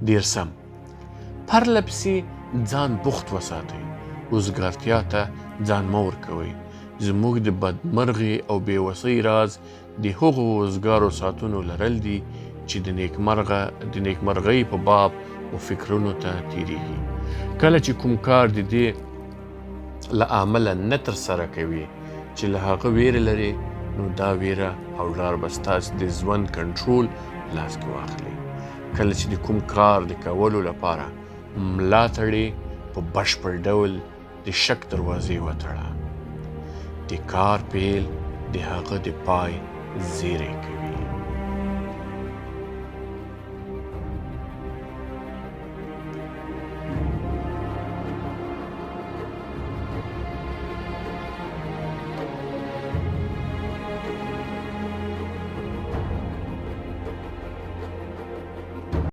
دېرسم، پرله پسې ځان بوخت وساتئ، وزګارتیا ته ځان مه ورکوئ. زموږ د بدمرغې او بې وسۍ راز د هغو وزګارو ساعتونو لرل دي چې د نیکمرغه د نیکمرغۍ په باب مو فکرونو ته تیریږي. کله چې کوم کار د دې له امله نه ترسره کوي چې له هغه ویره لرې، نو دا ویره او ډار به ستاسې د ژوند کنټرول په لاس کې واخلي. کله چې د کوم کار د کولو لپاره ملا تړې، په بشپړ ډول د شک دروازې وتړه. د کار پیل د هغه د پای زیری کوي.